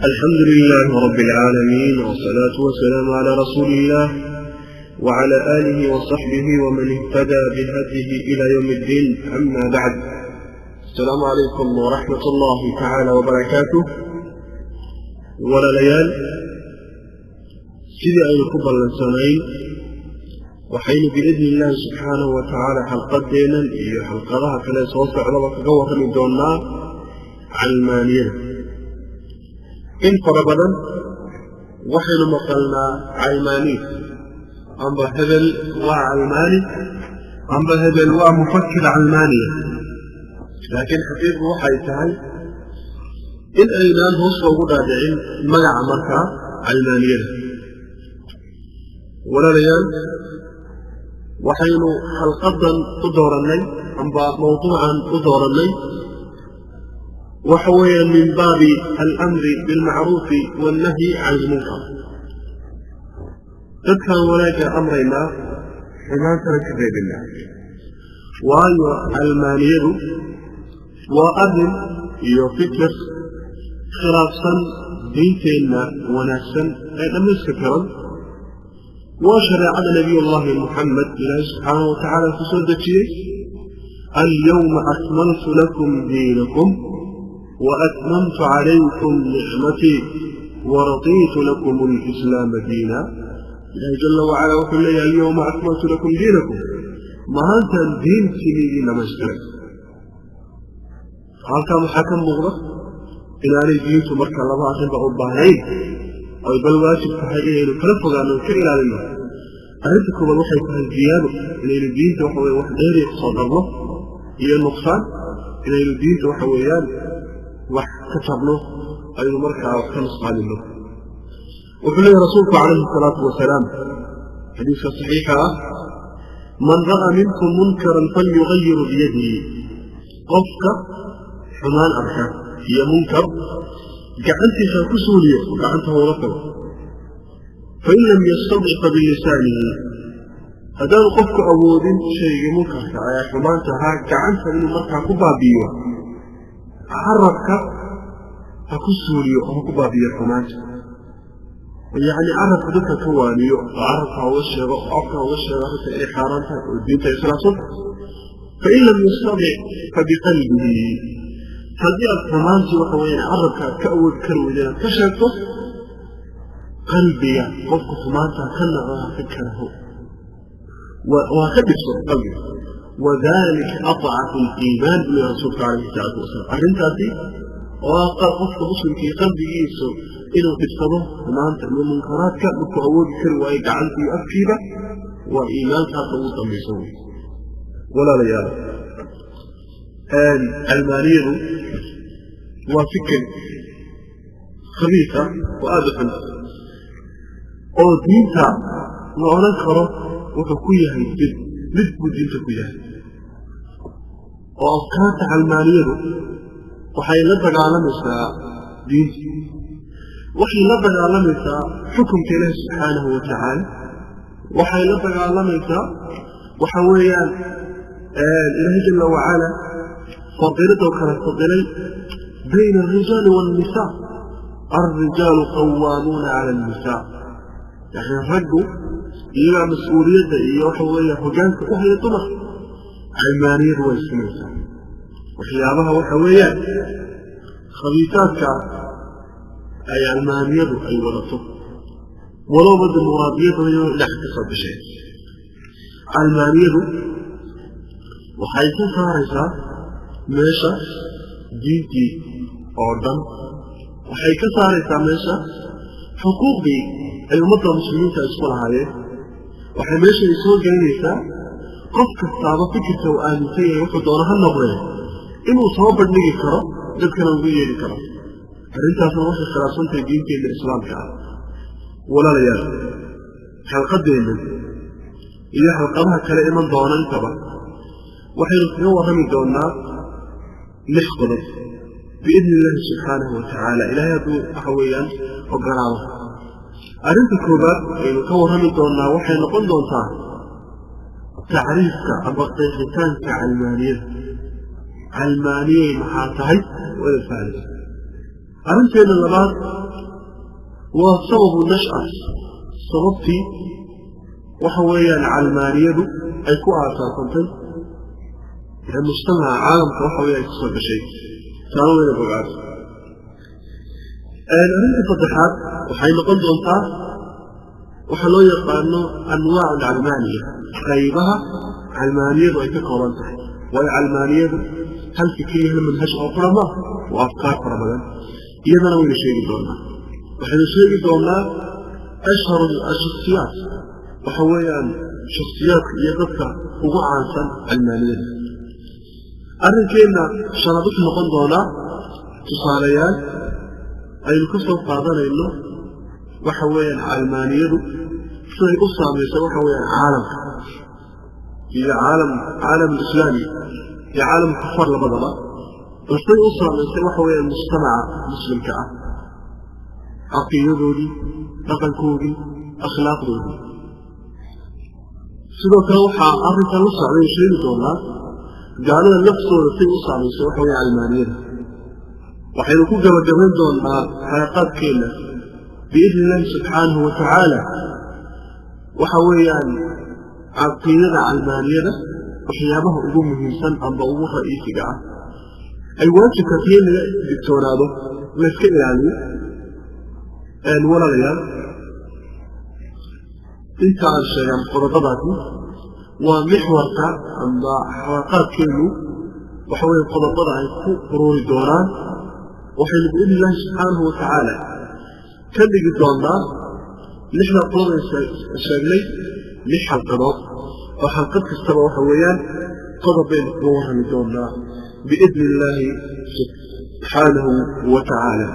الحمد لله رب العالمين، والصلاة والسلام على رسول الله وعلى آله وصحبه ومن اهتدى بهديه إلى يوم الدين. أما بعد، السلام عليكم ورحمة الله تعالى وبركاته. Walaalayaal, sidii aynu ku ballansanayn, waxaynu biidni illaahi subxaanahu wa tacaala xalqadeennan iyo xalqadaha kale soo socdaba kaga warrami doonaa calmaaniyada. In fara badan waxaynu maqalnaa calmaaniya, amba hebel waa calmaani, amba hebel waa mufakir calmaaniya, laakiin xaqiiqdu waxay tahay in aynaan hoosta ugu dhaadhicin magaca markaa calmaaniyada. Walaalayaal, waxaynu xalqadan u doorannay amba mawduucan u doorannay waxa weeyaan min baabi alamri bilmacruufi wannahyi can ilmunkar. Dadkaan wanaagga amraynaa, xumaantana ka reebinaa, waayo calmaaniyadu waa arrin iyo fikir khilaafsan diinteenna wanaagsan ee dhammayska tiran, waa shareecada nabiyullaahi Muxamed Ilaahay subxaanahu watacaala ku soo dejiyey: "Alyawma akmaltu lakum diinakum wa atmamtu calaykum nicmatii waradiitu lakum alislaama diina." Ilahay jala wacala wuxuu leeyahay: "Alyawma akmaltu lakum diinakum", maantaan diintiini idiin dhamaystiray. Halkaa maxaa ka muuqda? Inaanay diintu marka laba arrinba u baahnayn, oy bal waajib tahay inaynu kala fogaano, ka ilaalino. Arrinta koobaad waxay tahay ziyaado, inaynu diinta waxa weye wax dheeriya kusoo darno, iyo nuqsaan, inaynu diinta waxa weeyaan wax ka tarno, aynu markaa wax ka nusqaamino. Wuxuu leeyahy rasuulku calayhi salaatu wasalaam xadiiska saxiixa ah: "Man ra'aa minkum munkaran falyugayiru biyadihi." Qofka xumaan arka iyo munkar, gacantiisa ku suuliyo oo gacanta hoola tago. "Fain lam yastatic fabilisaanihi." Haddaanu qofku awoodin shaygii munkarka ee xumaanta ahaa gacanta inuu markaa ku baabi'iyo, carabka ha ku suuliyo oo ha ku baabi'iyo xumaanta. Yacni carabka dadka ka waaniyo oo carabka ha uga sheego oo afka ha uga sheego arrinta inay xaaraan tahay oo diinta ay khilaafsan tahay. "Fain lam yastatic fabiqalbihi." Haddii aad xumaantii waxa weyaan carabka aad ka awoodi kari weyda inaad ka sheegto, qalbiga qofku xumaanta ka naco, ha ka karaho, waa ka dhibso qalbiga. "Wadalika adcafu liimaan", buu lehy rasuulka calayhi salaatu wasalaam. Arrintaasi waa qofka muslimkii qalbigiisu inuu dhibsado xumaanta iyo munkaraadka markuu awoodi kari waayo gacanta iyo afkiiba, waa iimaankaasa ugu dambaysa wey. Walaalayaal, calmaaniyadu waa fikir khabiisa oo aada u xun, oo diinta la odhan karo wuxuu ku yahay dib, mid buu diinta ku yahay, oo afkaarta calmaaniyadu waxay la dagaalamaysaa diinta, waxay la dagaalamaysaa xukunka Ilaahi subxaanahu wa tacaala, waxay la dagaalamaysaa waxa weeyaan Ilaahay jala wacala fadilidoo kala fadilay bayna alrijaali waannisaa: "Alrijaalu qawaamuuna cala annisaa". Yani raggu iyagaa mas-uuliyadda iyo waxa weeya hogaanka u haya dumar. Calmaaniyadu way sinaysaa waxyaabaha waxa weeyaan khabiisaadka ay calmaaniyadu ay wadato, walowba dimuqraadiyadda dhinac ka soo gashay. Calmaaniyadu waxay ka saaraysaa meesha diintii oo dhan, waxay ka saaraysaa meesha xuquuqdii ay ummadda muslimiinta isku lahaayeen. Waxay meesha ay soo gelinaysaa qof kastaaba fikirka uu aaminsan yahay, wuxuu doono ha noqdee, inuu soo bandhigi karo, dadkana ugu yeedhi karo. Arrintaasna waxay khilaafsantahay diinteenna islaamka ah. Walaalayaal, xalqadeenna iyo xalqadaha kale iman doona intaba waxaynu kaga warrami doonaa lix qodob biidni illaahi subxaanahu wa tacaala, Ilahay hadduu waxa weeyaan ogolaado. Arrinta koobaad aynu ka warrami doonaa waxay noqon doontaa tacriifka ama qeexitaanka calmaaniyada. Calmaaniyey maxaa tahay? Wada fahmaysa. Arrinteena labaad waa sababu nash'a, sababtii waxa weeyaan calmaaniyadu ay ku aasaasantay ee mujtamaca caalamka waxa weya ay kusoo gashay, taana wayna bogaas. Arrinta saddexaad waxay noqon doontaa waxaa loo yaqaano anwaac alcalmaaniya, qaybaha calmaaniyadu ay ka kooban tahay. Waayo calmaaniyadu hal fikriya, hal manhaj oo qura maaha, waa afkaar fara badan, iyadana waynu sheegi doonaa. Waxaynu sheegi doonaa ashharu ashaksiyaat, waxa weeyaan shaksiyaadka iyo dadka ugu caansan calmaaniyada. Arrinkeenna shanaad wuxuu noqon doonaa tusaalayaal aynu ka soo qaadanayno waxa weeyaan calmaaniyadu siday u saamaysa waxa weeyaan caalamka iyo caalam alislaami iyo caalam kufaar labadaba, bal siday u saamaysay waxa weeyaan mujtamaca muslimka ah, caqiidadoodii, dhaqankoodii, akhlaaqdoodii. Sidoo kale waxaa arrinkan la socday sheegi doonaa gaalada laftooda siday u saamaysay waxa weya calmaaniyada. Waxaynu ku gabagabayn doonaa xalaqaadkeenna biidni illaahi subxaanahu wa tacaala waxa weeyaan caqiidada calmaaniyada waxyaabaha ugu muhiimsan amba ugu ra'iisiga ah ay waajibka tahay in laga digtoonaado, layska ilaaliyo. Walaalayaal, inta aan sheegan qodobadaasi waa mixwarka amba xalaqaadkeennu waxa weeye qodobada ay ku ururi doonaan. Waxaynu biidni illaahi subxaanahu wa tacaala ka dhigi doonaa lixda qodob ay sheegnay 6 xalqadood, oo xalqad kastaba waxa weeyaan qodob baynu kaga warrami doonaa biidni illaahi subxaanahu wa tacaala.